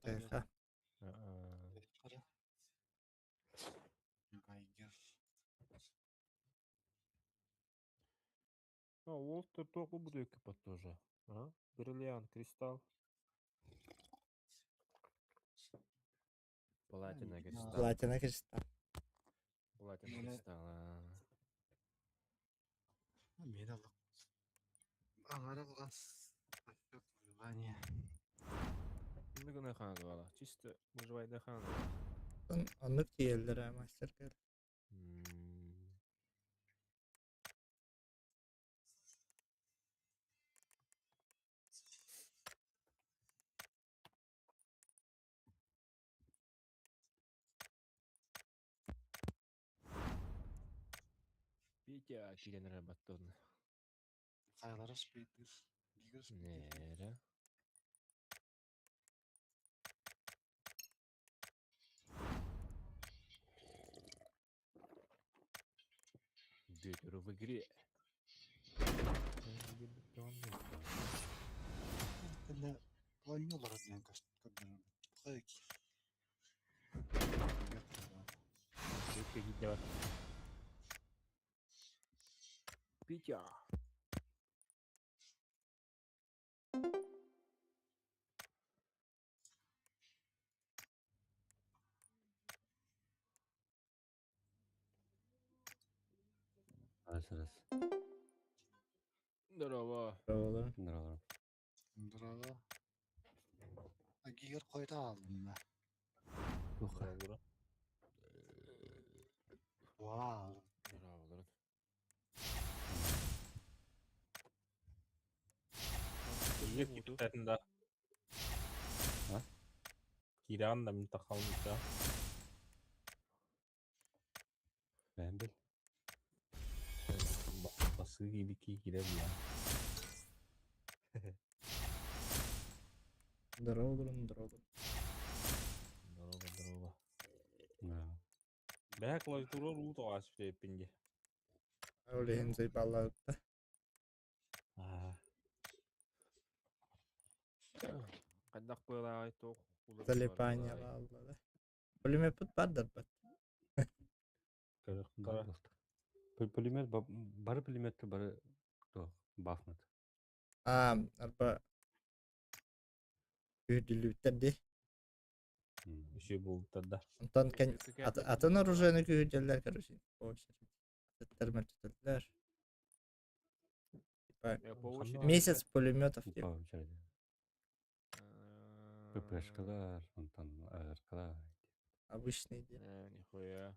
Ха. А, Уолтер туох буду экипат тоже. А? Бриллиант, кристалл. Платина кристалл. Платина кристалл. Платина кристалл. а. Ну гына хаан Чисто выживайда хаан Оннук тиийэллэр ээ мастерка. Петя киирэн эрэр баттыгын. Нээрэ. Бүөтүр в игре. Петя. Раз, раз. Здорово. Здорово. Здорово. Здорово. Гигер қойда алдым да. Туха. Здорово. Вау. Здорово. Киирэн да. А? Киирэн да мин тахалмыта. Бэм бил. Басы киибики киирэн я. Здорово, здорово. Здорово, здорово. Да. Бэһэ клавиатура руу тоҕаас бүтээппин дии. Ол иһин зайбаллаабыта. Аа. Хайдах быылааҕай туох уларыта Залипание баар баалла да. Пулемеппут баар Көрөх Пулемет бары пулеметті бары то бафнат. Аа, арба күүрдүлүбүттэр дии. Үсүү бултар да. Онтон кэн атын оружиены күүрдэллэр, короче, по очереди. Аттар мөлтөтөллөр. Типа месяц пулеметов По типа. очереди. ППшкалар, онтон АРКалар. Обычный дии. Нихуя.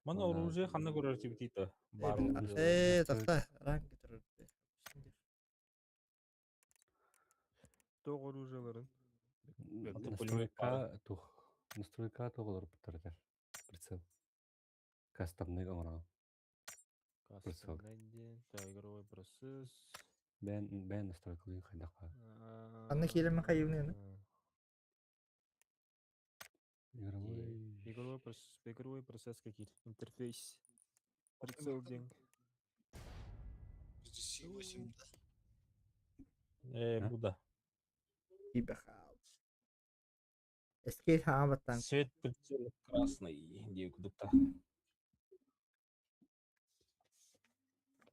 Мана оружие ханна көрөр тибитита. Бар оружие. Э, тахта, ранг турар. Туох оружиеларын? Настройка тух. Настройка тоҕолор буттар Прицел. Кастомный оҥорон. Прицел. Кастомный диэн, игровой процесс. Бээн бээн настройкалыын хайдах баар. Анна киирэмэ хайыыбын Игровой. Игровой процесс какие? Интерфейс. Прицел день. Э, буда. Киибэ хаал. Эскейт хаҥа баттаан Цвет прицела красный дии кудукта.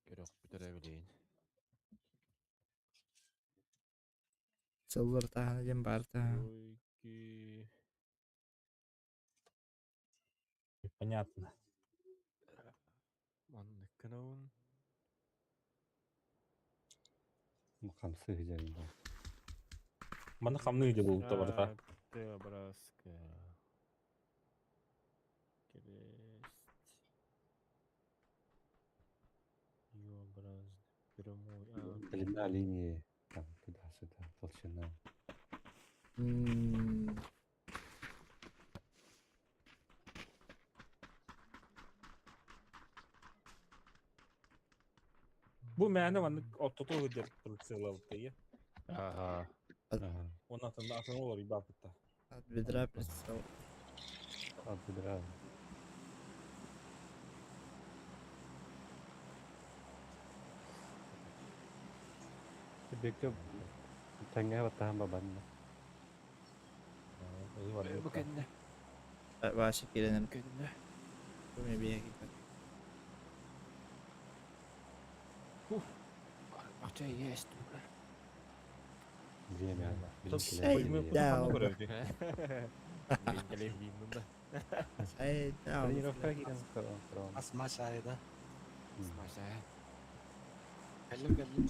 Көрөх бүтэрэ билейин. сыллар таһана диэн баар таһа. Тройки. Понятно. Маннык гынабын. Хамсы дьэрин. Мана хамны иде булта барта. Т-образка. Крест. Ю-образный. Прямой. А, Длина линии там туда-сюда, толщина. М, Бу мээнэ маннык ортото сылдьар прицела бутайя. Ага. Ага. Он атын атын олор ибапытта. От бедра прицел. От бедра. Бекке тэҥҥэ баттаһан бабанна. Бу кэннэ. Вася киирэн Бу кэннэ. Бу мен биһиги Арбахча есть. Время. Да. Кэлин бииннум да. Тренировка киирэн көрөн. Асма чайда. Смаша. Кэллим кэллим.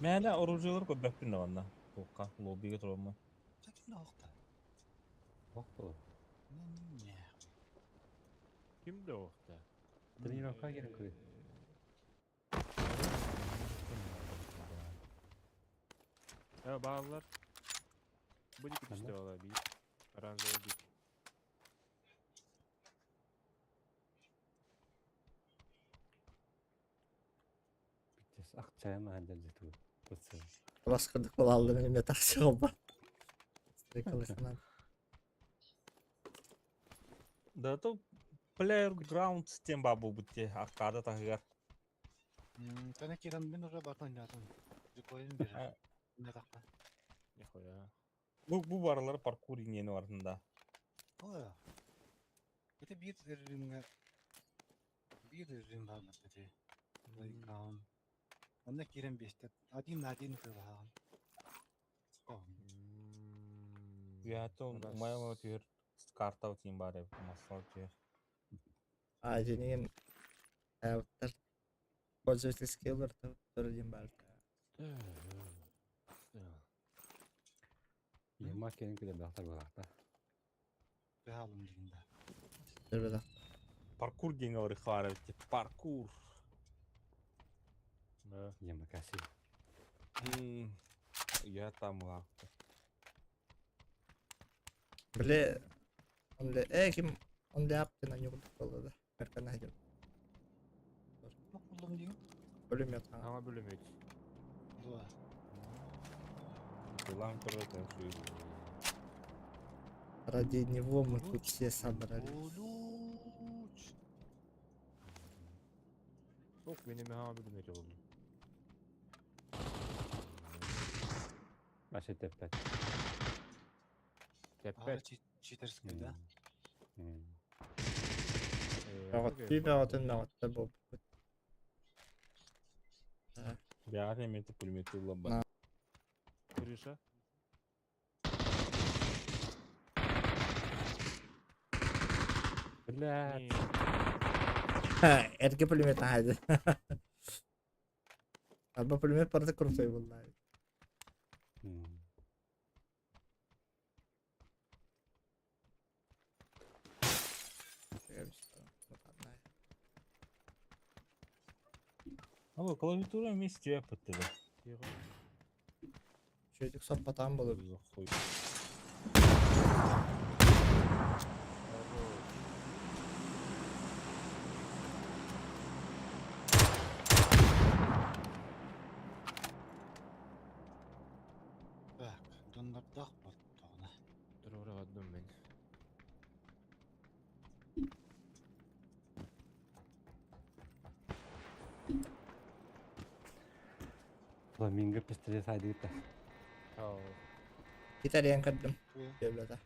Мээнэ оружиелар көрбөппүн да манна. Туохха, лоббига тураммын. Ким да охта. Ох буолар. Не. Ким да охта? Тренировка киирэн көрө. Э, бааллар. Бу дики түстэ бала биир. Оранжевый дик. Бүттес акчайым ахан дьэ туу. Бытсы. Баскырдык буолаллар мен тахсы болба. Стрекалысынан. Да то Playground тем баа буолбут дии аркада таһыгар. Тана киран мен уже бартан ятым. Жикойын бир. Не такта. Нихуя. Бу барылар паркур иҥиэни барытында. Ой. Это бир режимге бир режим бар бит. Playground. Онна кирен бестет. Один на один кылган. Уятын умайма түһэр карта тиин баар эбит массал түһэр. А женеген аяптар пользовательский олар диэн баар. Ема кэлин күлэ бахтар балахта. Бэхалым дигинде. Төрбөдө. Паркур диэн олар баар эбит дии. Паркур. Да. Ема каси. Я там лаахта. Биле онле э ким онле аптын анюгдук болду да. Беркана хадыр. Булдум дигин. Пулемет. Ама бөлөмөт. Дуа. Тылан турар тэн Ради него мы тут все собрались. Улуч. Ох, мени ама бөлөмөт болду. Маша теппет. Теппет. Читерский, да? Баҕат баҕатын баҕатта бу. Бэҕэ эмиэ пулемет ылла бар. Крыша. Блядь. Эрге пулемет ахайды. Арба пулемет барда крутой был. Алло, клавиатура вместе аппыттыга. Чөйдүк соппатаан болуп. Хуй. Так, доннордох боттоҕуна. Туруора однум мен. Фламинго пистолет айдыта. Ау. Италиян кырдым. Туя. Бөблөтө.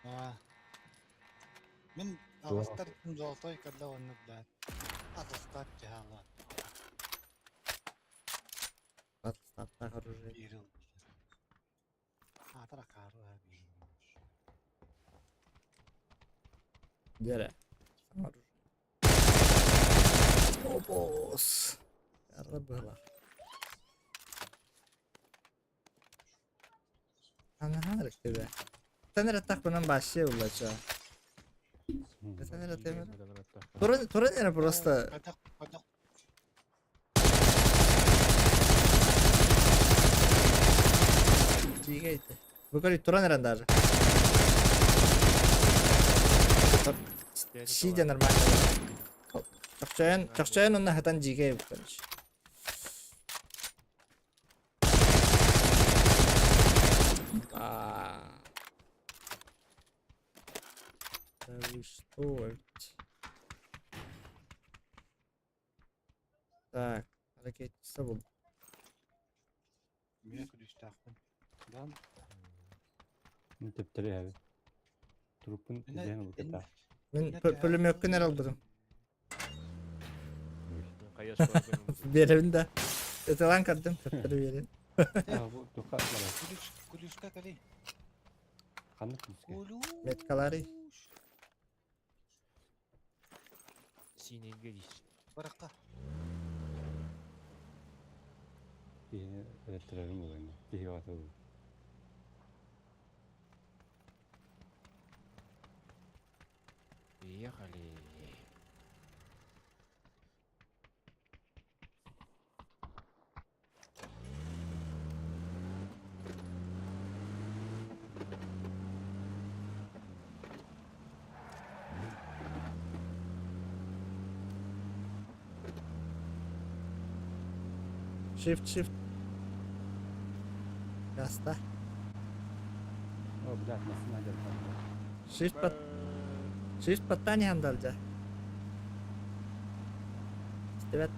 Аа. Мин агастар золотой когда он блядь. Атастар жаала Батыстаттах оружие. бирил. Атара кары бирил. Дере. Оружие. Обос. Ярда было. Ана тебе. Тенер тах бунан баши улача. Тенер темер. Туран туран просто Катак катак Дигайте. Бу туран эрен даже. Сидя нормально. Чакчайын, чакчайын онна хатан жигей короче. А. Да вы что эбит. Так, ракетница бул. Мен күлүстээхпин. Дан Мин төптөрү эбит. Труппун Инне- изээн ылбыта. Мин пулемёккун эрэ ылбытым. Хайа суолга Биэрэбин да. Ытылаан көрдүм, төттөрү биэрин. А, бу туха барар. Күлүс күлүскэ кэлий. Ханнык күлүскэ? Күлүс. Меткалары. Синенге дии. Баракка. Киһини өлөртөрөрүм буолуо. Киһи баҕата буолуо. Приехали. Shift shift. Гаста. О, блядь, массыына дьарыктанна. Shift пат shift паттани хандалжа. Истибэт.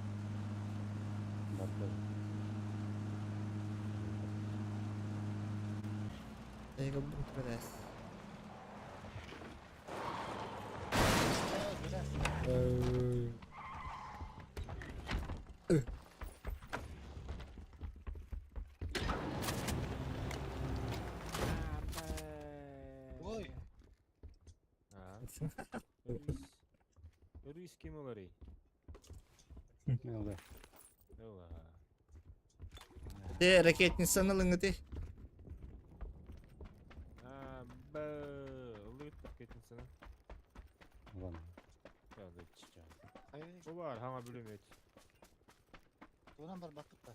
Барда. Эйгобун түбэс. Ой. А. Рыс ким олорый? Мен олар. Ыла. Те ракетницаны ылыҥыты. А, б. Ылыт ракетницаны. Улан. Яды чича. Ай, Бу бар, хаңа бүлөмөт. тугунан барбаккыт да.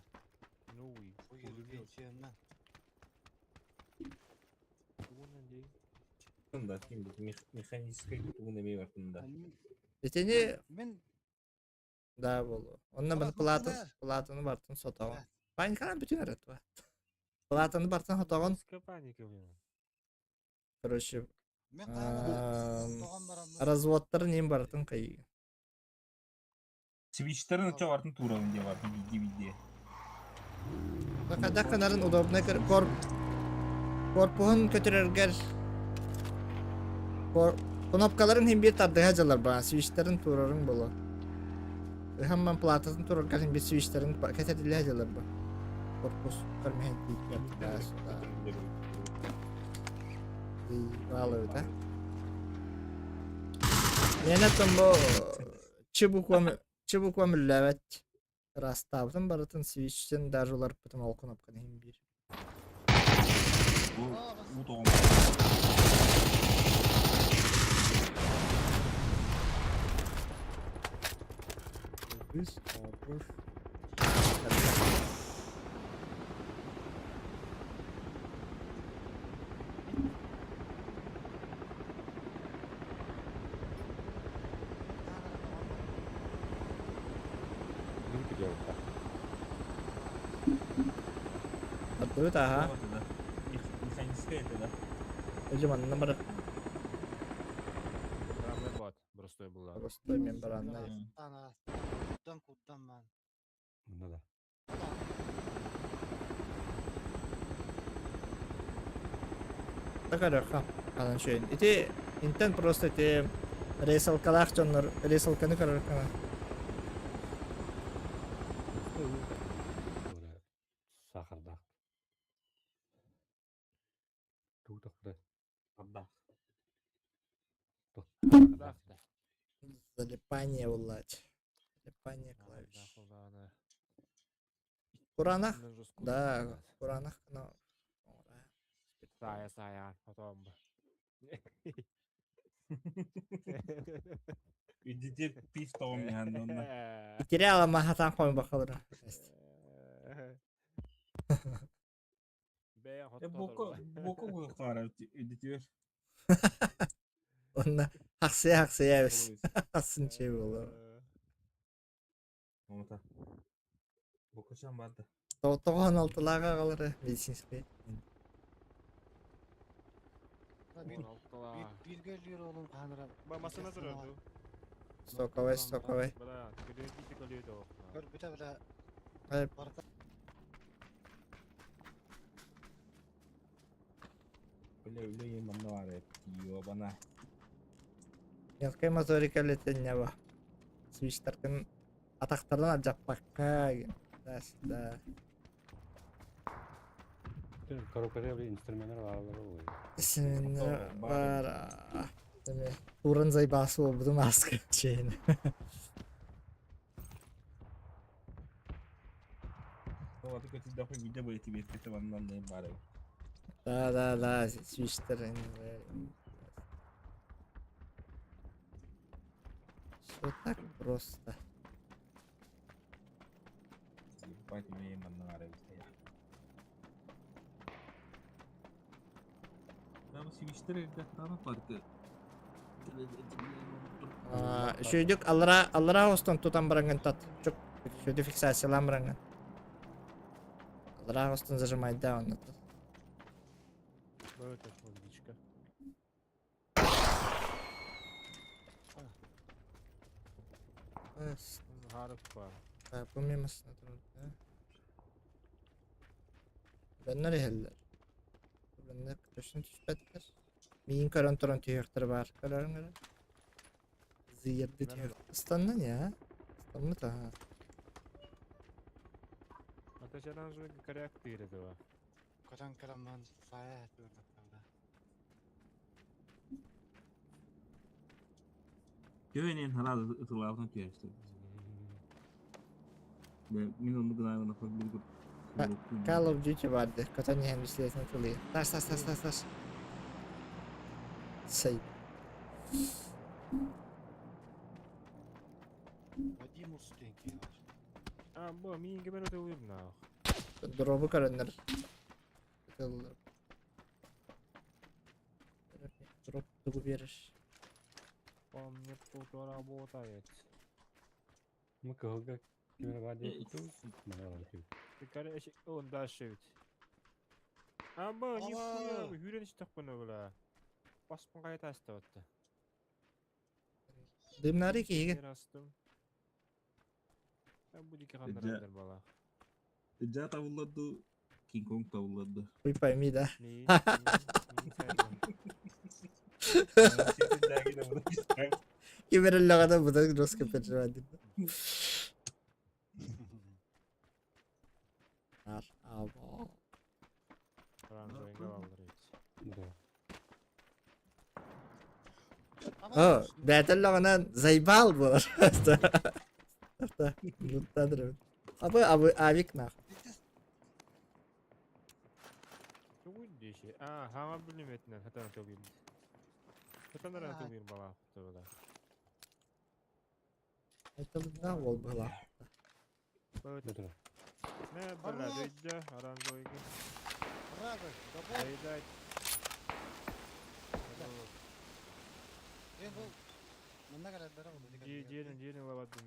Ну уй. Ой, Пулемет. пенсионнан. Тугунан дей. Да, ким бит механическая тугун эме бартында. Итини Мен да болу. Онна бар Ала, платын, кына. платыны бартын сотоҕун. Паникалан бүтүн эрэ туа. Платаны бартын хотоҕун. Паника, паника, блин. Короче, мен тоҕон бараммын. разводтарын нем бартын кайы. Свичтерин очо бартын туурабын дие бартын види види. Бакада канарын удобно корп корпуһун көтөрөргөр кнопкаларын хим бир тардыга жалар ба свичтерин турарын боло. Хамман платасын тураргар хим бир свичтерин кететиле жалар ба. Корпус көрмөһен тиит да. Балыбыта. Мене там бу чебуква мүлләбәт. Растабытын барытын свичтен даже улар бутын ол кнопканы хим бир. Бу у тоҕон. Үс, алтмыш. Мин күлү Аттыбыт аха. Механическая это да. Өзүм аннан бар Мембранный бат. Простой была. Простой мембранный. Ана, куддан куддан ман. Мында да. Такарыха. Анан шөйн. Ити интен просто ити рейсалкалаах дьоннор рейсалканы көрөр кана. Ора сахардаах. Туутахта. Абда. Да. Залипание улать. Залипание клавиш. Куранах? Да, куранах кана. Сая, сая, потом. Үдитер пив тоҕон механнонна. Итире махатан қойын бақалыра. Бэйэн Э боко боко гуйхара үдитер. Онна хақсыя хақсыя өс. Асын чей болар. Омота. Боко чан барды. Тоғын алтылаға қалары медицинский. Bir, Он алтыла. bir, birге лир oğlum kanıra. Ба масына турар ду. Стоковай, стоковай. Бля, кредит көлөйдө ок. Көр бүтэ бля. Э. Барта. Бля, үлэ манна бар эбит. Ёбана. Мелкая моторика летеннева. Свичтаркын атақтардан жаппаққа. Да, да. Коробкада bir инструменттер баалар ой. Сен Бар. бар. Деме. Урын зайбасы болду маска чейин. Тоҕо көтүдөхө видео быйты биэркете маннан да бар эбит. Да, да, да, свичтер. Все так просто. Ебать, үлэ манна бар эбит. Ben bu switch'ler evde tamam farkı. Шүйдүк аллара аллара остон тутан баранган тат. Чок шүйдү фиксациялан баранган. Аллара остон зажимай да он. Бөтө логичка. Харып бар. Бу мемасына турар. Беннер хеллер. Беннер көтөшүн түспәттер. Миин көрөн туран түйөктөр бар. Көрөрүң көрө. Зыйырды түйөк. Ыстаннан я. Ыстанмы та. Аташаран жуг коряк тыйры дыва. Көтөн кыраман сая турда. Güvenin herhalde ıtılardan tüyeşti. Мен onu gına bir grup. Call of Duty барды. Көтөн иһэн бислетин тылы. Таш таш таш таш таш. Сей. Вадим Устенки. А, бу мин кемен өтө на. Дробу көрөннөр. Тыллар. Дроп тугу бериш. Он мне тут работает. Мы кыһылга кимер бар диye ту. Мана бар ту. Ты короче, он дальше ведь. А, бу нихуя, хүрен тақпын бля. Баспын кайта астабатты. Дымнары киген. Астым. А бу дике кандырар бала. Жа табылады, Кинг Конг табылады. Хуй пойми, да. Ни. Кимереллегада будан жестко переживать. Ар, аба. Да. О, бәтеллегана заебал был. Та, луттадыр. Абы абы авик нах. Тугуй деши. А, хама билметинен хатан төгүл. Хатан ара төгүл бала. Төгүл. Это да ол была. Бөтө. Бу Не бля, дөйдө оранжевый. Браво, добор. Доедать. Э, бу. Манна карадара бу. Деден, деден лабадым.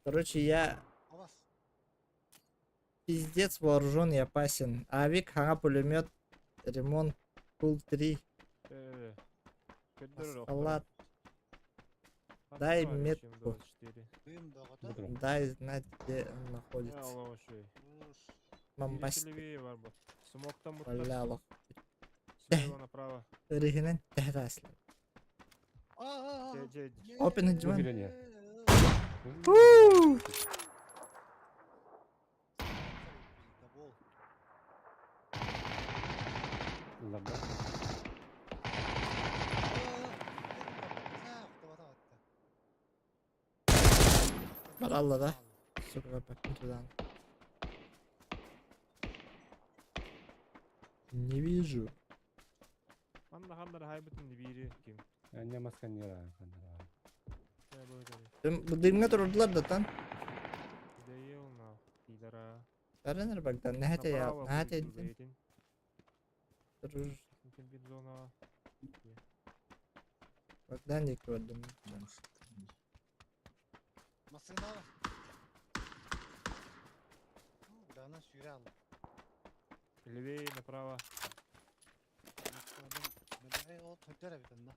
Короче, я Алас. пиздец вооружен и опасен. Авик, хага пулемет, ремонт, пул 3, Э. Салат. Дай метку. Дым дагата. Бу Дай знать, где он находится. Мамбас. Смоктан Валялах. Слева направо. Регенен тәһрәсле. А, Же, же. Open it, man. Күренә. Добол. Лабда. Бар да. Сука, бакын туда. Не вижу. Анда хандар хайбытын бири ким. Әне маска не ра кандара. Я бөтө. Бу дымга турдылар да тан. Дейел на. Пидора. Бәренер Богдан, нәһәтә я, нәһәтә Направо. Турур. Зона. Богдан дип көрдүм. Машина. Дана сүйрә ал. Левее, направо. Ол сылдьар эбит онно.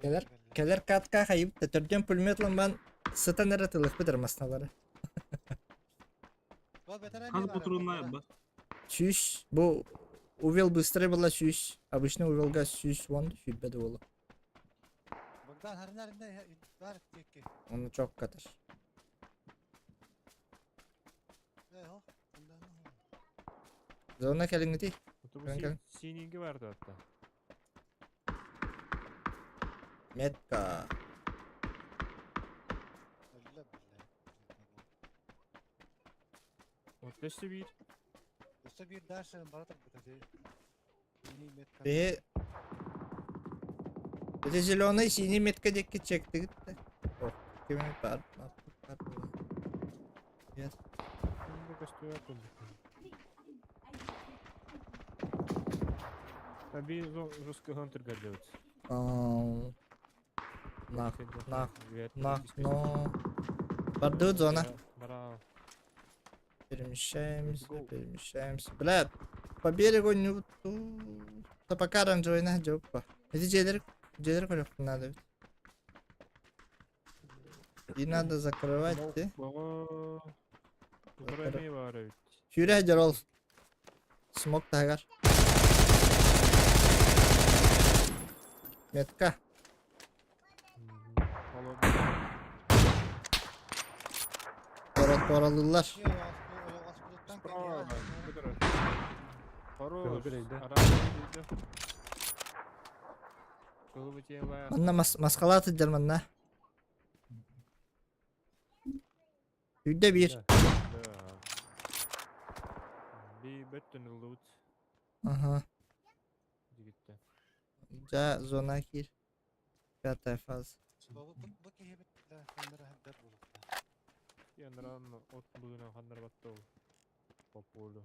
Кэлэр кэлэр катка хайып да төрдүөн пулемет ламбан сытан эрэ тылыкпыт ырмасналары. Ол бэтэрээ Хас эмиэ баар патроннаах эбит, ба? Сүүс бу увел быстрый была сүүс. Обычный увелга сүүс уон сүүрбэ да буолуо. Богдан харына арында бар диэки. Оны чок катар. Э, хо, ондан Зона кэлиҥҥитий? Оту бу Кэлин кэлин. сининги бар да атта. Метка. Өллө биллэ. Вот өссө биир. Өссө биир дальше бара турбута ти. Мини метка. Биһи Это зеленый, синий метка диэки чектигит да. О, кими бар, бар, бар. Yes. Бу көстүбэт курдук. А биир жестко хантер гаджет. Ау. Нах, нах, нах, но. Бардыбыт зона. Браво. Перемещаемся, Go. перемещаемся. Бля, по берегу не... Да пока оранжевый на жопа. Эти дьиэлэр, дьиэлэр көрүөхпүн надо ведь. И надо закрывать, ты. Баҕа. Тугара эмиэ баар эбит. Сүүрэ сылдьар ол. Смок таһыгар. Метка. Туоралыыллар. Справа. Хорош. Манна маскалаат сылдьар манна. Сүүрдэ биир. Би бөттөн ыллыбыт. Ага. Дигиттен. Дьэ, зона киир. Пятая фаза. Бу киһибит да ханнара хаддар буолуохтаах. Янран от быгынан ханнар батта ол. По полю.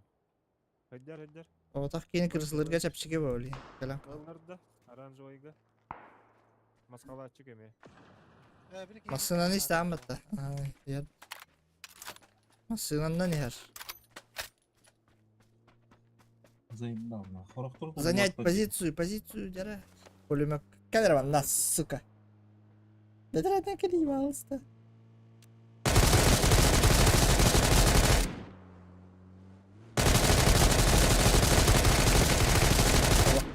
Хайдар, хайдар. Оҕотох киини кырсылырга чэпчэки буолуо. Кэлэн. Ылларда. Оранжевайга. Маскалааччы кеме. Массыынаны истэҕин батта. Иһэр. Массыынаннан иһэр. Занять позицию, позицию, дьара. Пулемет. Кэлэр манна, сука. Бэдэрэтэн кэлии баалыста.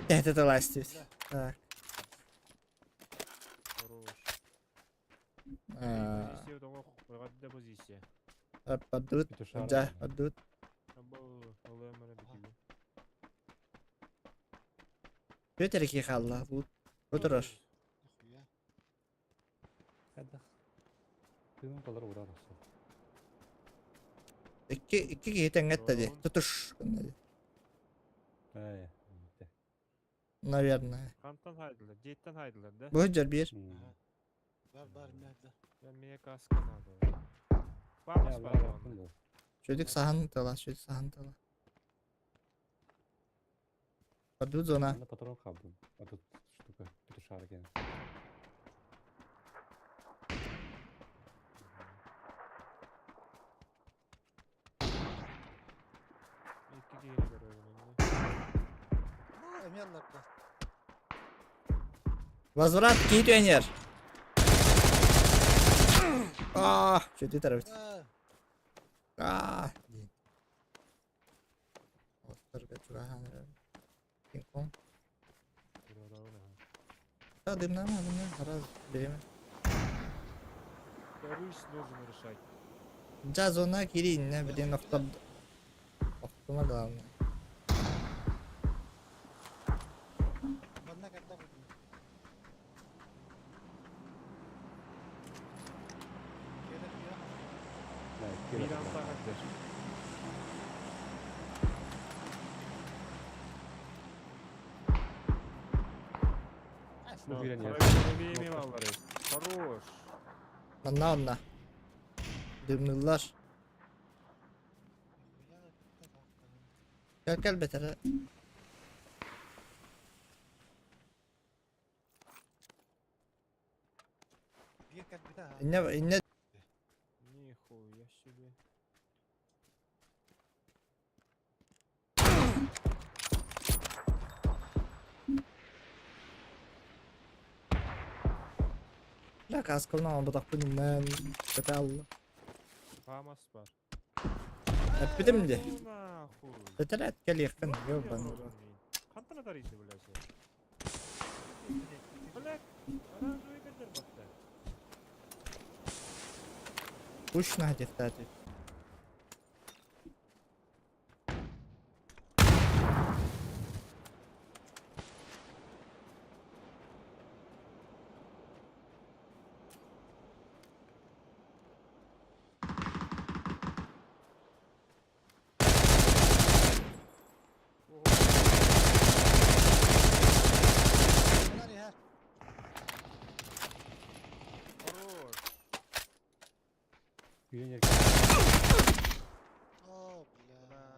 Это тыластить. Так. Позиция. Поддут. Да, поддут. Петр хаалла. Отырар. Икки икки киһи тэҥҥэ дии. Тутуш. Наверное. Хантан хайдылар? Дьиэттэн хайдылар, да? Бу сылдьар биир. Бар бар мэрдэ. Мне каска надо. Фамас бар. Чөдүк саһан тыла, чөдүк саһан тыла. Подут зона. Патрон хабым. А тут штука, петушара кен. Икки киһини көрөбүн. Эмиэ алларда. Возврат киит А, чөдү тарабыт. А. Остарга чугахан. Кинг-Конг. Да, дымнама, дымнама, раз, береме. Рысь должен решать. Жа зона кири, не, блин, охтор. Охтума главное. Манна когда будем? Биир антаҕа Ну, Хорош. Манна онна. Дымнылар. Кел кел бетер. Инне инне Нихуя себе. Да, каскална оҥорботохпун иннэн көтө Фамас бар. Эппитим дии. Нахуй. Тэтэрээт кэлиэххин, ёбаный. Хантан атарыйды, блядь? Блядь, оранжевый кадр батта. Пуш наһа диэхтээтэ. Bunlar ya. Хорош. Үйен ерке. О, бля.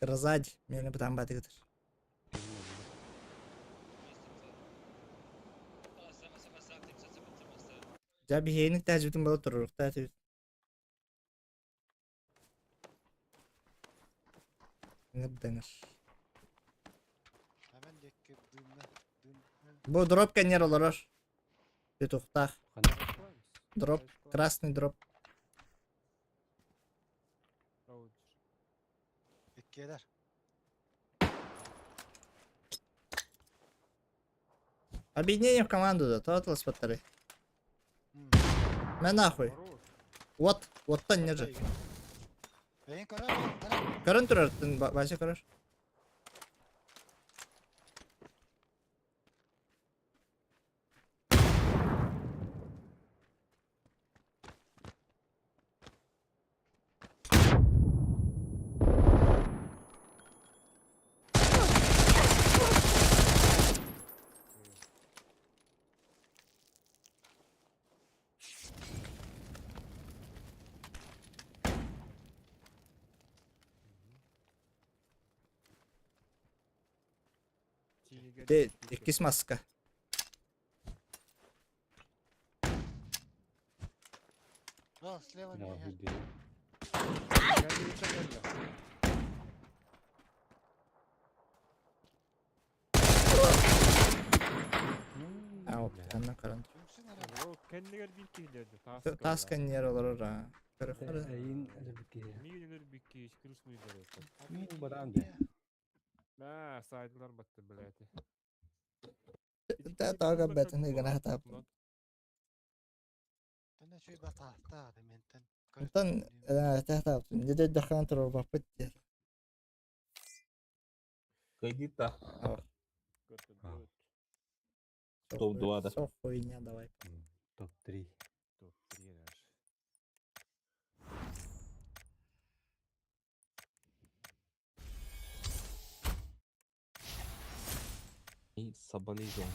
Кыразадь, мені бытан батыгытыр. Дьэ биһиэник тээжибитин буола туруруктаа этибит. Ыҥырдаңыр. Hemen dekki dümle. Düm. Бу дроп кэннер олорор. Петухтаах. Ханна? Дроп, красный дроп. Ekkiyeler. Объединение в команду да, то атлас паттары. Мэ нахуй. Хорош. Вот, вот не же. Beyin karar, karar. Көрөн турар, Вася көрөр. Де, иккис маска. О, слева Да, меня. бүдде. А, вот, анна көрөн. Kimsin herhalde? Кэннигэр бир киһилерди. Тас кэннер олорор. А. Көрөр. Эйин әлі бікке. Миген өлөр бикки, крысны дөрөт. Ну, баран де. Мә, сайдылар батты, блядь. Та тага бэтэн гына хатап. Tane şöyle bak tahta adı menten. Онтон тахтап. Дede дахан турар баппыт диэр. Кайдита. А. Топ-два, да. Всё хуйня давай. Топ-3. Топ-3 даже. И соболезную.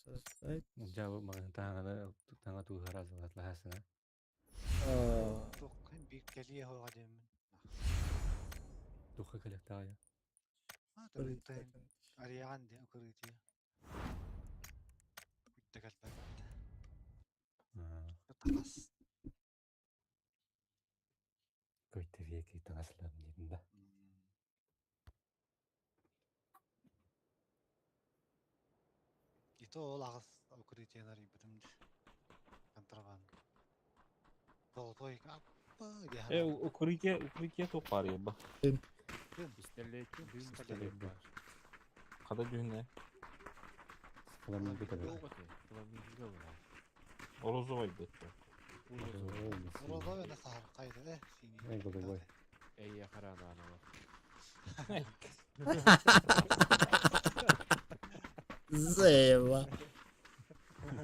Создать. Жабы маған таңаны таңа туға разы атлахасына. О, Çok bir geliyor hoğa demin. Духа коллектая. Ha da menten. Arayan diye okuruyor. Bitti kalp. Takas. Көйтерге таңасылап дедім да. İto ol ağız okuruyor ibirim. Kontraband. Золотой аппа Э, укрытие, укрытие топар еба. Пистолет, дым Пистолет. пистолет бар. Када дүйүнэ. Фламинго табы. Розовый бетте. Розовый на сахар кайда э синий. Эй, голубой. Эй, охрана анала. Заеба.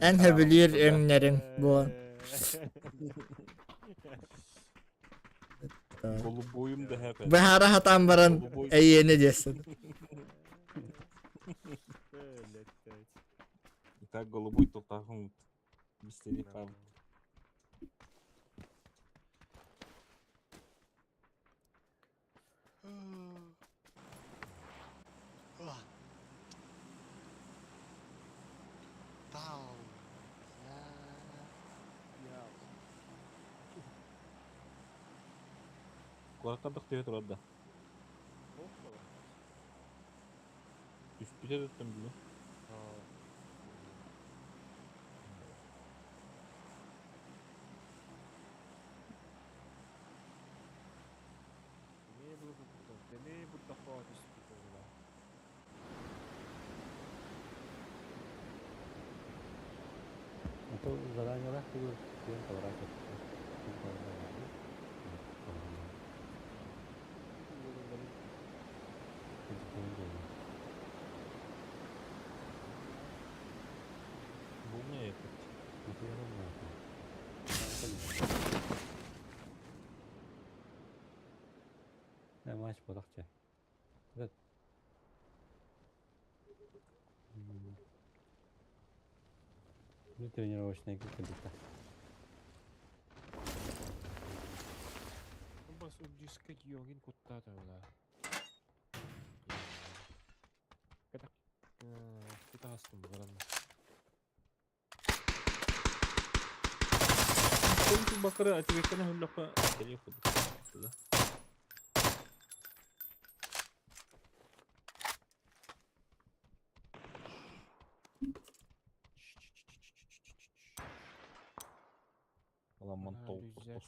Эн хөбүлүүр өҥнөрүҥ буолан. Голубойум да хэпэ. Быһаара хатаан баран Голубой. эйиэнэ диэсин. Итак, голубой токтахын. Бистери пам. Тау. Куоракка бөх түһэ турар да? Ох, балар. Түспүтэ туттум бүгүн. Аа. Эмиэ булбуттар, эмиэ бурдахха түспүт буолла. А то заданиелаах тугу киэн поворачиваться. Ким поворачиваться? Бу не этот? Матч бодохча. Этот Ну, тренировочная куртка. Бас удиска йогин куттаата була. Ката кутаастым баран. Кол бакыры атыбеккene хүллөккө келип кудук. Аламан толук тос.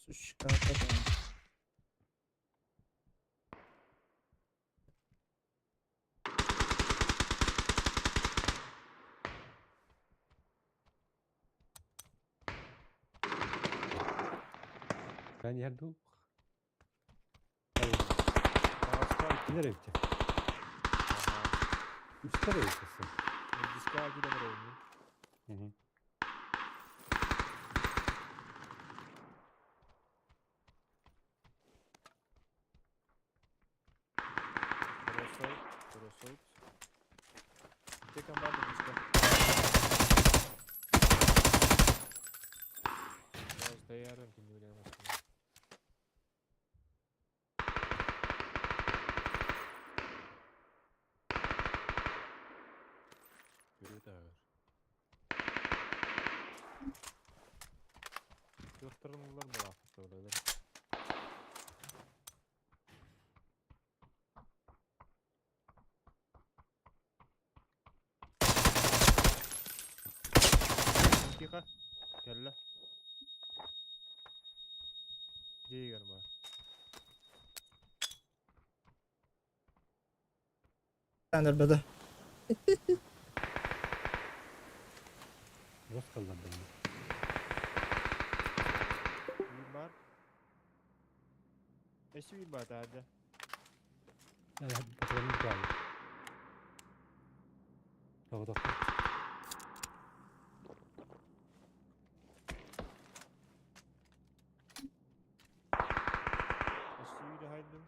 Сучка потом. Ben yerde Nereye gidecek? Üç kere gideceksin. Диска киден рейни. Hı hı. Бросал, бросал. Где команда диска? Даярым ким билемez. Yürü Yokturumlar mı öyle? Тихо. Кэллэ. Дьиэгэр ба. Андербеде. Rus kaldı beni. Bir бар. Эси bir бар тады. Ya bakalım geldi. Doğru doğru. Эси bir хайдым.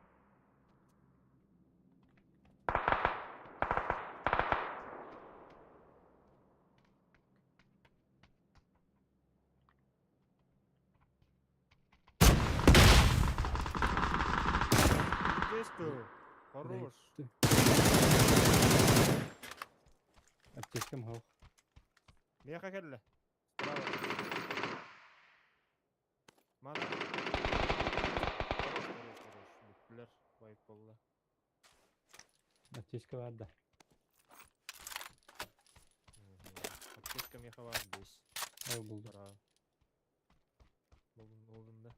Здесь-то. Хорош. Аптечкам хау. Меха кэллэ. Справа. Мана. Хорош, хорош, хорош. Бүттүлэр. Байып болла. Аптечка var da. Аптечка меха бар здесь. Al buldum. Браво. Болдум, болдум да.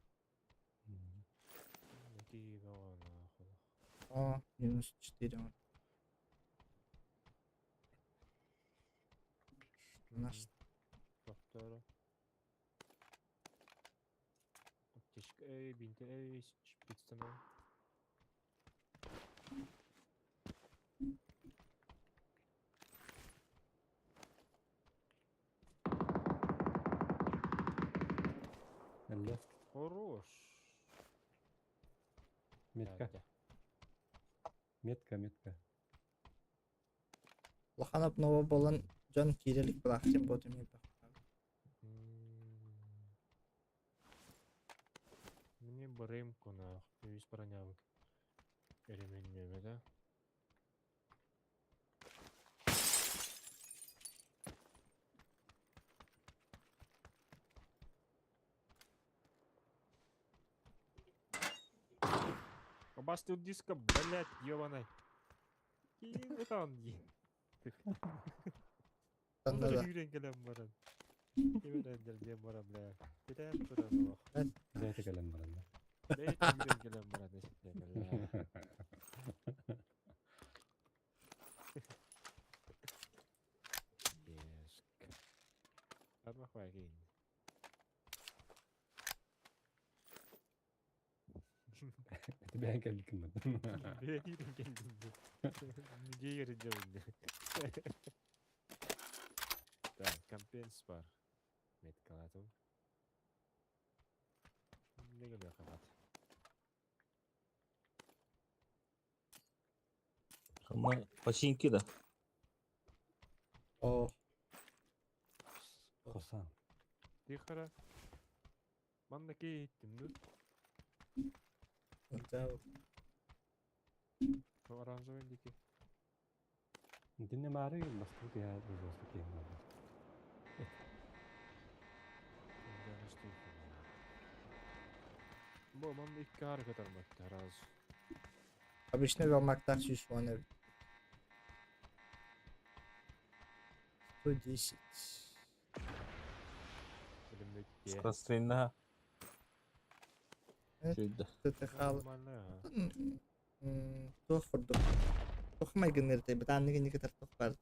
Какие нахуй. О, минус 4. Наш Повторю. Аптечка, эй, бинты, эй, шприц там. Elle. Хорош. Метка. Да, Метка, метка. Лоханап нова болан Джон кирелик булахтин ботум ебе. Мне барымку нахуй, весь бронявик. Ремень да? Бастил диска, блядь, ебаный. Киин ытан дии. Онно да. Үүрэн кэлэн баран. Кимэрэн диэн баран, бля. Китээн туран олох. Бэйэтэ кэлэн баран да. Бэйэтэ үүрэн кэлэн баран эстэ, бля. Еск. Армах киин. Ити бэйэн кэлбиккин бардым. Бэйэтин кэлдим бу. Дьиэгэр дьабынны. Так, компенс бар. Меткалатым. Не геле кабат. Ама починки да. О, Хосан. Тихара. Манна кейттим ну. да. Оранжевый дики. Динне маары бастык я бастык я надо. Бу манна икки ары көтөрмөттө раз. Обычно велмактар сүүс уон эбит. 110. Билиммекке. Скорострельная. Evet. Şurada. ТТХ. Нормально. Туох курдук. Туох майгынныр бит анныгы никитер туох бар.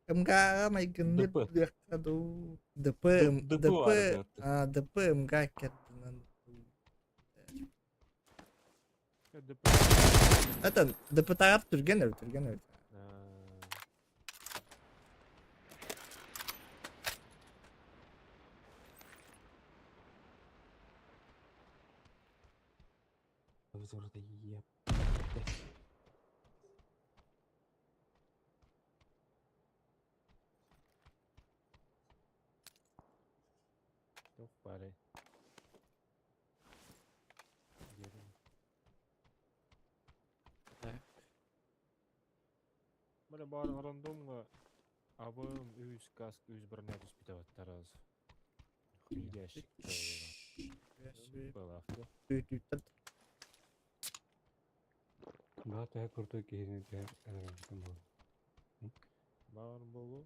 МГ майгынныр ДП. диэххэ дуу. ДП ДП ДП бар а ДП МГ кеттинэн. ДП. Это ДП тагар түргэн эбит, түргэн эбит. Вызорда еп. Туох бары. Диэтим. Так. Бара бар рандомга абым үс каск үс броня түспүтэ баттараз. Хуящик. Балафта. Түйтүттэр. Баа төһө крутой киһини төһө элементин буолар. Бар болу.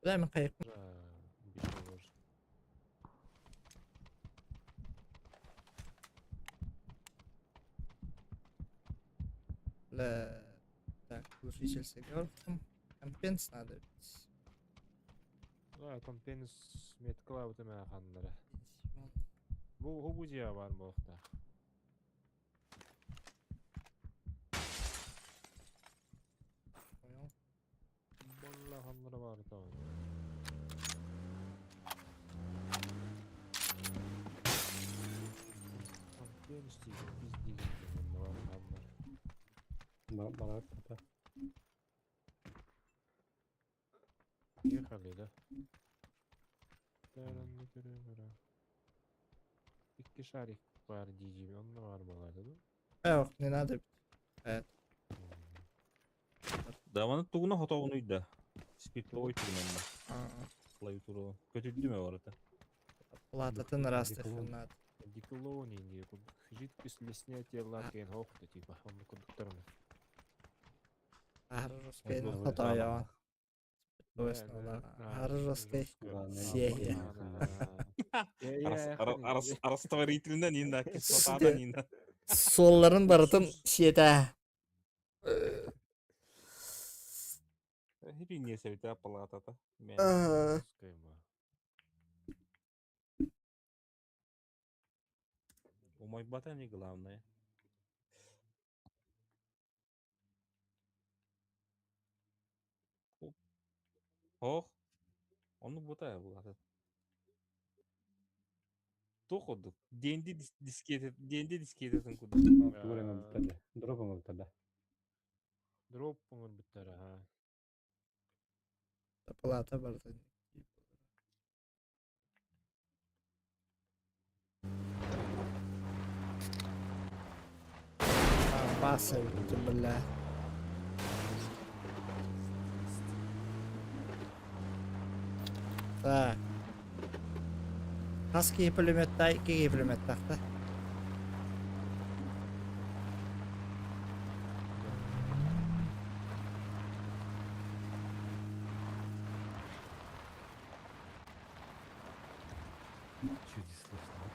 Бля, мен кайык. Бит болор. Бля. Так, глушитель с игроком. Компенс надо ведь. Да, компенс меткала бутыма ханнара. Бу хубузия бар болухта. Понял. Болла ханнара бар там. Компенс деген биз деген бар ханнар. Бара тата. Ехали, да? Бәрін көрө. Икки шарик бар дийим, онно бар болар да. Эх, не надо. Evet. Даваны тугуна хотоғын үйді. Спиртовой тугунан да. А, Клавиатура. Көтүддү ме бар это? Плататын растых Диплом. надо. Диклони не жидкость для снятия лаки хохта типа он кондукторный. Харжоскай Ой, хотоён. Харжоскай. Сея. Растворительно нина, кислота нина. Солларын барытын сиэтэ. Хипи себите палатата. Мен. Умай бата не главное. Ох. Оны бута булат. Тоходук. Денди дискете, денди дискететин куду. Тугур эме бүттәде. Дроп эме бүттәде. Дроп оңор бүттәр, ха. Плата барытын. Баса бля. Так. Хас киһи пулеметтаах, икки киһи пулеметтаах да. Чуть слышно.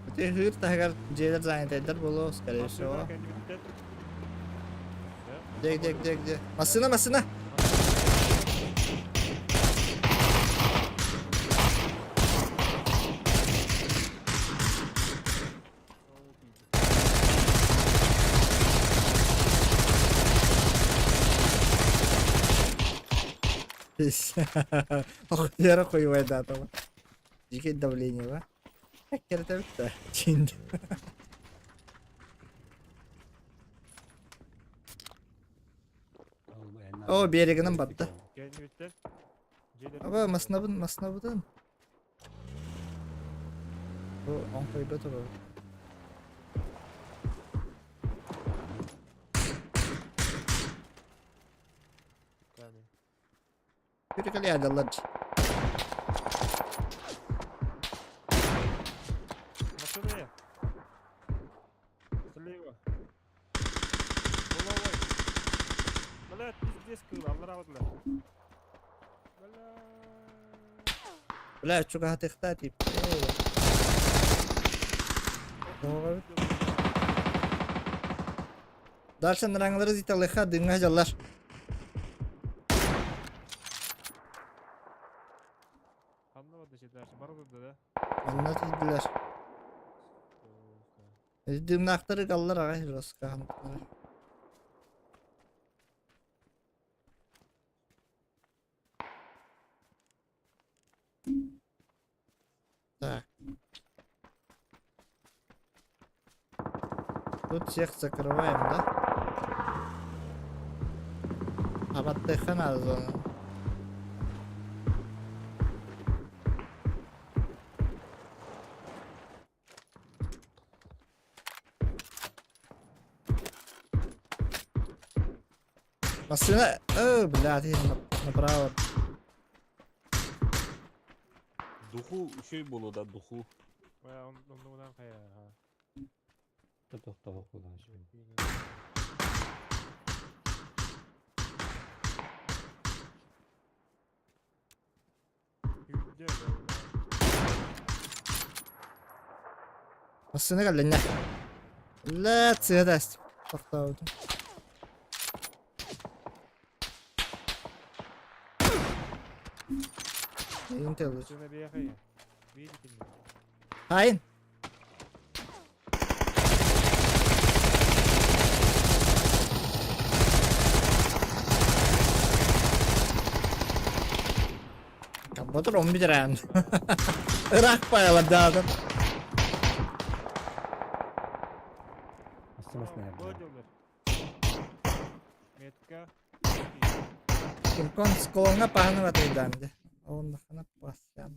Ити ыһыыр таһыгар дьиэлэр занятайдар буолуо, скорее всего. Где, где, где, где? Массына, массына! Охуяра хуевайдаатама. Дикое давление, ба? Кэрэтэ да. Чин. О, берегинен батта. Аба, маснабын, маснабытын. Бу оҥхойго турар. Перекалядалар. Машина! Слева. Головой. Блядь, пиздец, кыл, аллара бадылар. Бля. Бля, чугаһатыахтаа тип. Дальше ныраңлары зиталыха дыңга жаллар. Ханна бады дальше бары да? Манна тиийдилэр. Дымнаахтары галлар аҕай жестко. Так. Тут всех закрываем, да? Абаттыха надо зону. Машина... О, бля, ты направо. Духу үчүгэй буолуо да духу. Оннугунан хайа. Тохтоо кулан. Где? Массыына кэллиннэ. Лэ, цыгадас. Тохтообутум. Инtel. Машина бияхай. Видите меня? Hain. Kapadır 11 ayağım. Irak bayalar dağıdım. Метка. Кимкон склонга пахны ватайдамды. Онда хана пасям.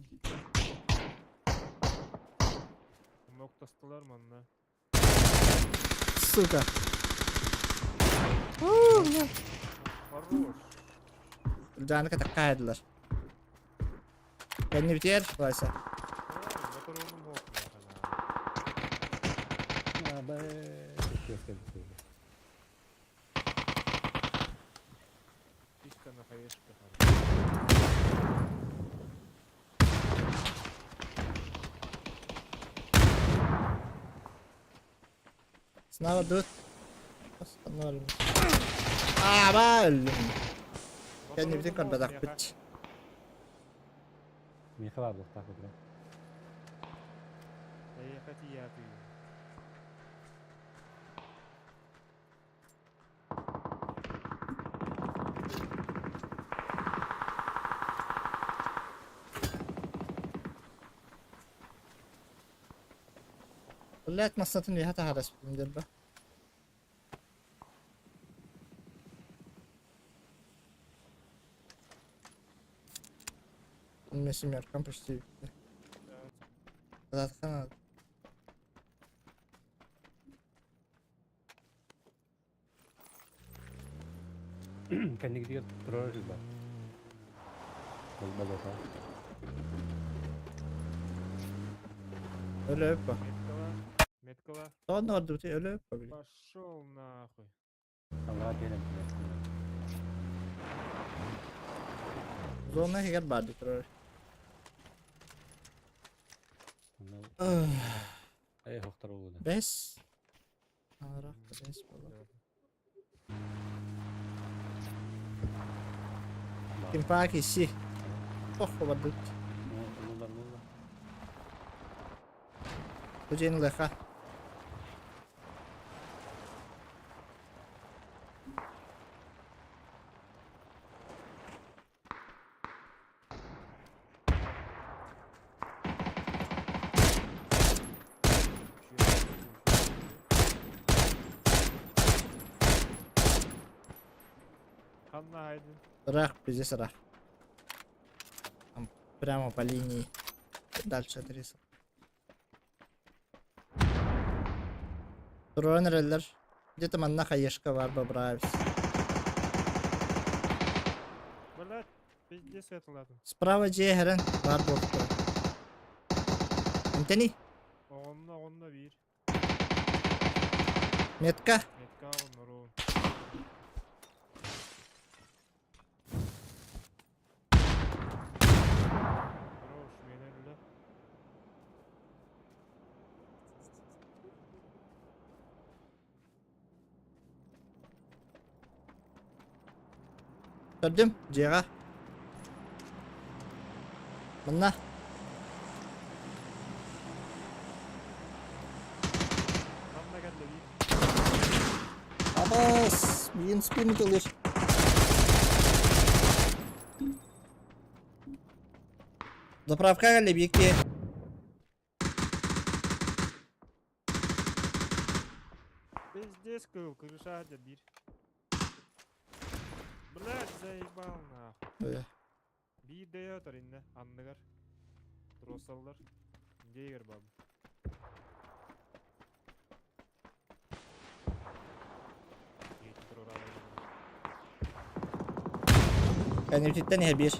Ноктастылар манна. Сука. Хорош. Жаныка таккайдылар. Кэнни битер, Вася. Батаронум хок. Чисто на хаешках. Снова дует. Остановим. А, блин. Кэнни битер көрбөтөх бит. Миэхэ баар буолуохтаах бу. Ехать я ты. Блять, массатын виһата харас дерба. Мне семеркам почти. Хана. Кэннигитигэр турар бар. Болболота. Өлөп ба. Меткала. Меткала. Тоҕо ордубут өлөп ба били. Пошел нахуй. Аллара биэрэн билэр. Зона иһигэр баар дии турар. Эй, хохтар болууда. Бэс. Арах бэс буолар. Кимпаа киси. Ох, барбыт. Нула, нула. Бу дьиэни ылыахха. Ханна хайдын. Ыраах, пиздец ыраах. Там прямо по линии. Дальше отрезал. Туран эрэллэр. Где-то манна хаешка бар бобравис. Блядь, пиздец светлатын. Справа дьиэ иһэрэн баар буолуохтара. Антони, Оҕонно, оҕонно биир. метка. Метка оҕоннорун. Хорош, миэнэ өллө. Көрдүм, дьиэҕэ. Манна. Ханна кэллэ биир. Абас, миигин спин ытылыр. Заправка кэллэ биир Пиздец кыл, крыша дьэ биир. Блядь, заебал нахуй. Биир дөйө отор иннэ, анныгар. Туруорсаллар. Дьиэгэр бабы. Кэннибититтэн иһэ биир.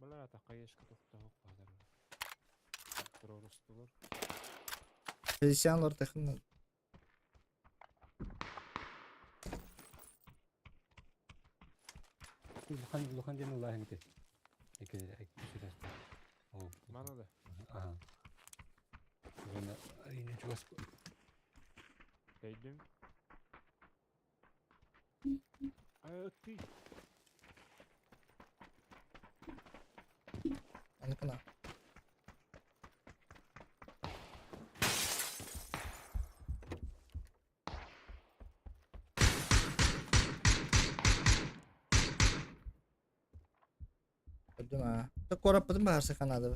Бля, такаешка тохтоһук баһдар. Туруорустулар. Фелисиан ортахын Улахан улахан диэн улааһын ити. Ики ики Ол. Мана да. Аха. Уонна арина чугас Өйдүм. Ай, ты. Аныкына. Көрдүм аа. Куораппытын баһарсыхха наада.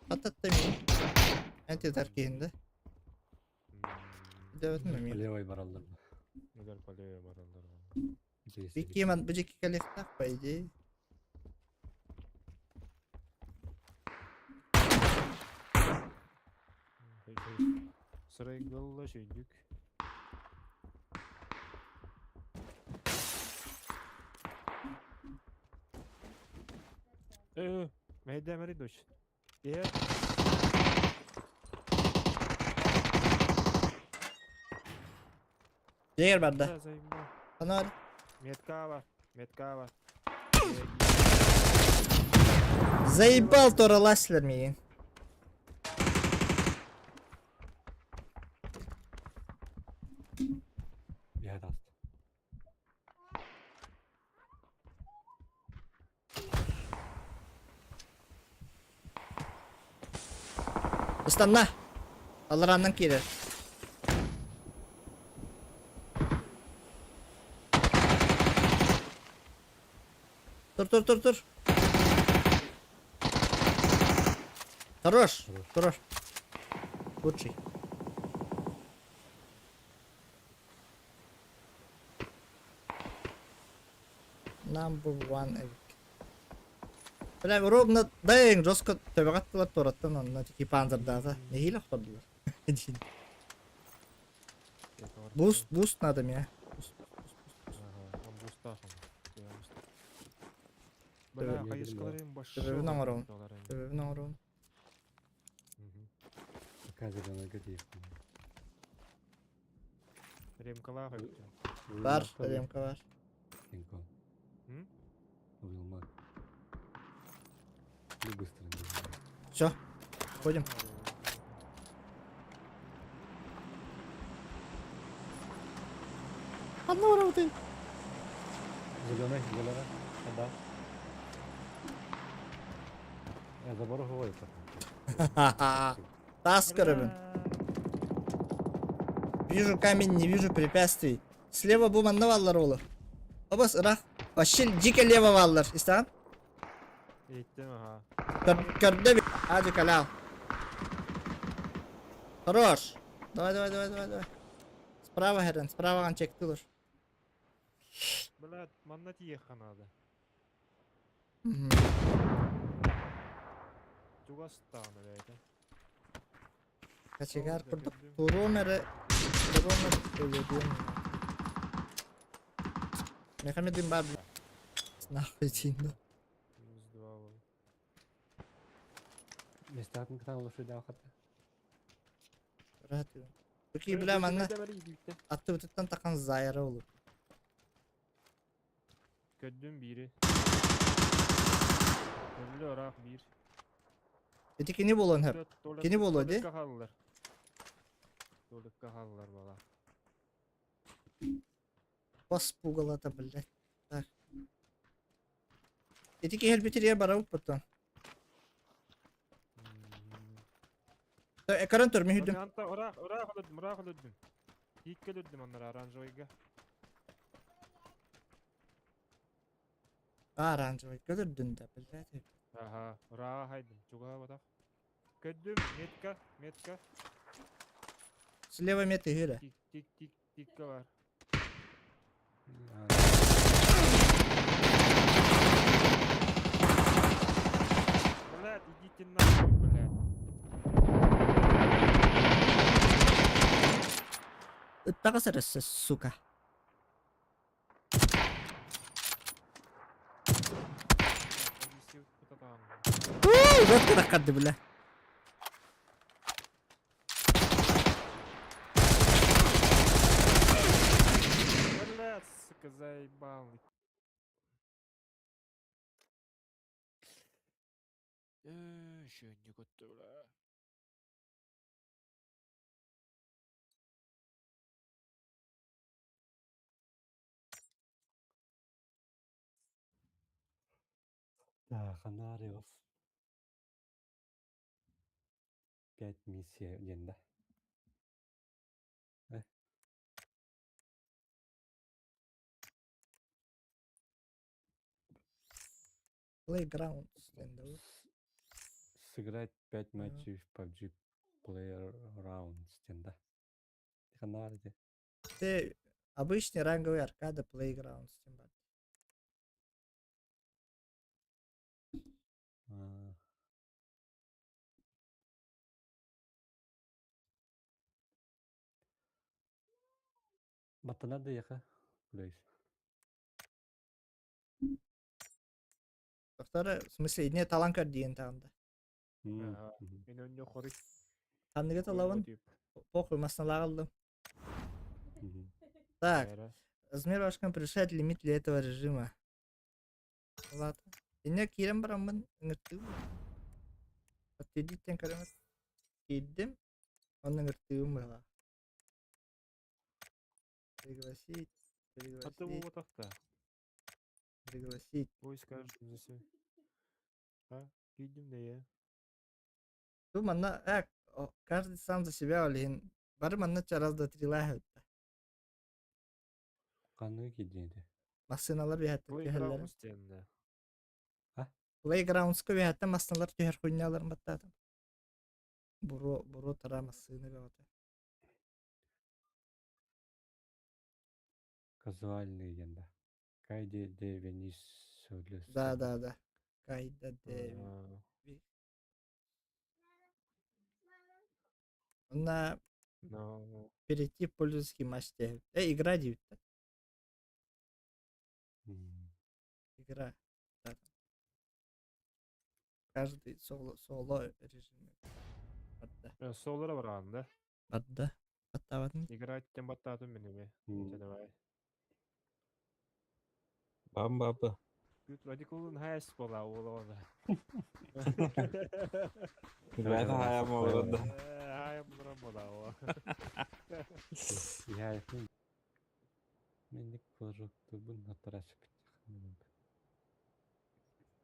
Хататта мин. Антитар киһинде. Дөбөтүм эмиэ. Левой бараллар. Удар по левой бараллар. Бикки ман бу дьикки кэлиэхтээх по идее. Сырайгалла шөйдүк. Э, мэйдэмэри душ. Е. Дьиэгэр барда. Анаар. Метка бар, метка бар. Заебал тораласлар миигин. Биһэ таҕыста. Ыстанна. Алларааннан киирэр. Тур тур тур тур. Хорош. Хорош. Лучший. Number one эбит. Бля, ровно дэйин жестко төбөҕө аттылар туораттан онно тики панзердаата. Нэһиилэ охтордулар. Буст, буст надо мне. Буст, буст, буст, буст. Ага, он бустаах. Бля, хайыскаларын башшы. Төбөбүн оҥоробун. Төбөбүн оҥоробун. Пока зеленый диэхпин. Ремкалаах эбит. Бар, ремка бар. Кинг-Конг. М? Уилмак. Ну быстро. Все, ходим. Одну работы. Зеленый, зеленый. Да. Я забору говорю Ха-ха-ха. Тас көрөбүн. Вижу камень, не вижу препятствий. Слева бу манна бааллар уолу. Обас ыраах. Вообще дико лево бааллар. Истэҕин? Иттим аха. Көрдө Аджи калял. Хорош. Давай, давай, давай, давай, давай. Справа херен, справа чектылыр. Блядь, манна тиийиэххэ наада. Чугас даҕаны бэйэтэ. Кочегар курдук туруом эрэ туруом эрэ өлөрүөм. Мехамедин бар нахуй тиинде. Минус два был. Местатын кытан олошуйдаах хата. Рат. Бики бля манна аттыбытыттан тахан зайра олу. Көрдүм биири. Өллө ыраах биир. Ити кини буолуон сөп. Кини буолуо дии. Туалетка хааллар. Туалетка хааллар бала. Бас пугалата, блядь. Так. Ити киһи өлбүтүрүгэр барабыт потом. Экран төр мүһүрдүм. Анта ыраах ыраах өлөрдүм, ыраах өлөрдүм. Тииккэ өлөрдүм аннара оранжевыйга. Оранжевый өлөрдүн да, блядь. Аха, ыраах хайдым, чугаһа Көрдүм, метка, метка. Слева меты гыра. Тик, тик, тик, тикка бар. Блядь, идите нахуй, блядь. Ыттаҕас эрэ сука. Вот кытаххарды бля. Блядь, сука, заебал. Еще не готово. Да, Ханариус. Пять миссия диэн да. Э. Playgrounds диэн да. Сыграть пять матчей в PUBG Player Rounds диэн да. Ханаар ди. Ты обычный ранговый аркада Playgrounds диэн баар. А. Баттанар да яха. Плюс. Доктор, в смысле, не талан көр диэн таанда. Ага. Мен өннө хорик. Ханныга талабын? Похуй, масналагалдым. Так, размер вашкан превышает лимит для этого режима. Ладно. Инне киирэн бараммын ыҥыртыым. Подтвердиттен көрөмөр. Киирдим. Онно ыҥыртыым быһалаах. Пригласить, А ты пригласить, вот пригласить. Ой, скажешь, за себя. А, видим да я. Бу манна каждый сам за себя ол иһин бары манна раз два три лааһыбыттар. Ханныгы киирдиҥ Массыыналар биһэттэр түһэллэр. Playground стенде. Playgroundsка биһэттэн массыыналар түһэр хуйняларын баттаатым. Буруо буруо тараа массыына бөҕөтө. Казуальный диэн да. Кайде де Венисолес. Да, да, да. Кайда де. На Но перейти в пользовательский матч. Игра диэбит. Игра. Да. Каждый соло, соло режиме. Барда. Солора бараҕын да? Барда. Баттаабатын. Играть тем баттаатым мин эми. Чэ давай. Бам баба. Күт Радикулун хайас буола уола Ребята, хайам олорон да. Хайам олорон буола Я Менник флажоктубун натарашык.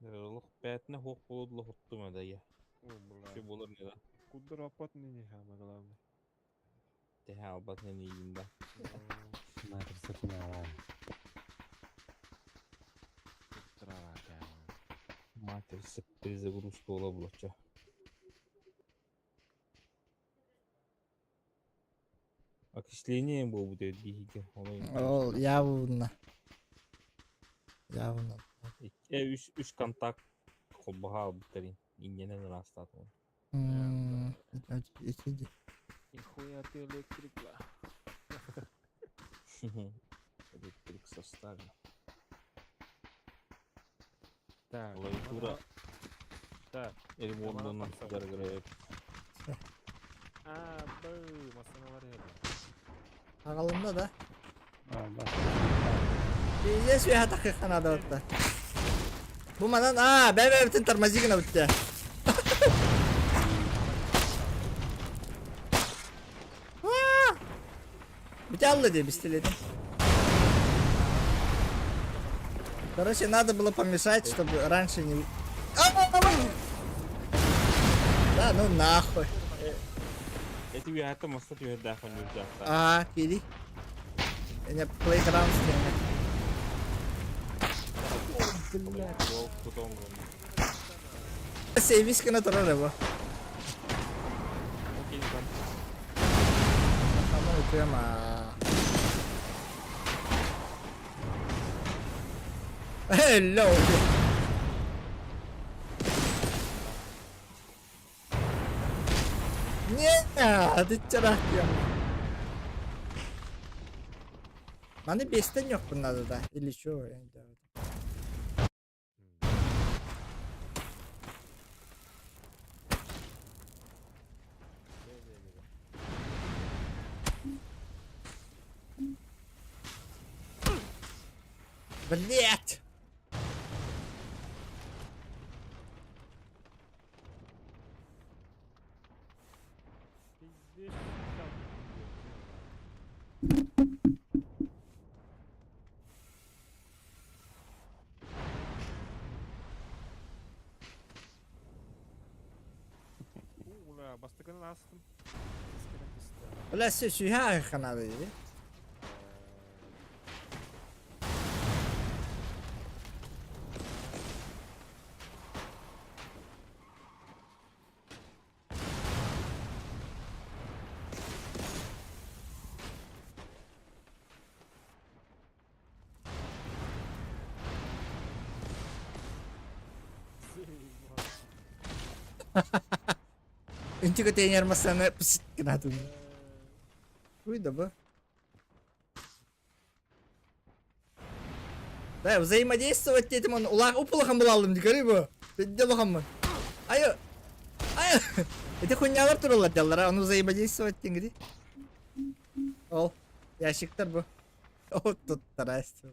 Олох бээтинэ хуох буолуо хуттум да я. Şu болар не да. Куддар оппот не самое главное. Тэһэ албат не да. Матрица перезагрузка буола булача. Окисление буолбут эбит биһиги. Ол явно. Явно. Үс үс контакт холбоһо албыттарын инненэн ыраастаатым. Ити Нихуя ты электрик, бля. Электрик составе. Так. Клавиатура. Так. Ремонтынан сыдар А, б, массаналар еді. Аҕалымна да. Пиздец үөһэ тахыахха наада барда. Бу манан аа бэйэ-бэйэбитин тормози гынабыт дии. Бүтэ алла дии пистолетин. Короче, надо было помешать, чтобы раньше не... Да, ну нахуй. Эти үөһэттэн маста түһэрдээх хонньуурдаахтар. Аа, киири. Эне playground стене. Блядь. Потом Сейвис гына турар эбо. Окей, там. Таман утуйам аа. Hello. Не, ты чарахтыам. Маны биэстэн йохпун надо да. Или чё, я не знаю. Блять! Пиздец, там. Ула, бастыкынан астым. Бля, все, сүйэ ханады дии. Үнтүгө тeenер массаны пысыт гынатын. Уй да бу. Да, взаимодействовать этим он улах упулахан булалым дикари бу. Пидде улаханмын. Айы. Айы. Эти хуйнялар туралар дяллар, ону взаимодействовать дингиди. Ол, ящиктар бу. О, тут тарастил.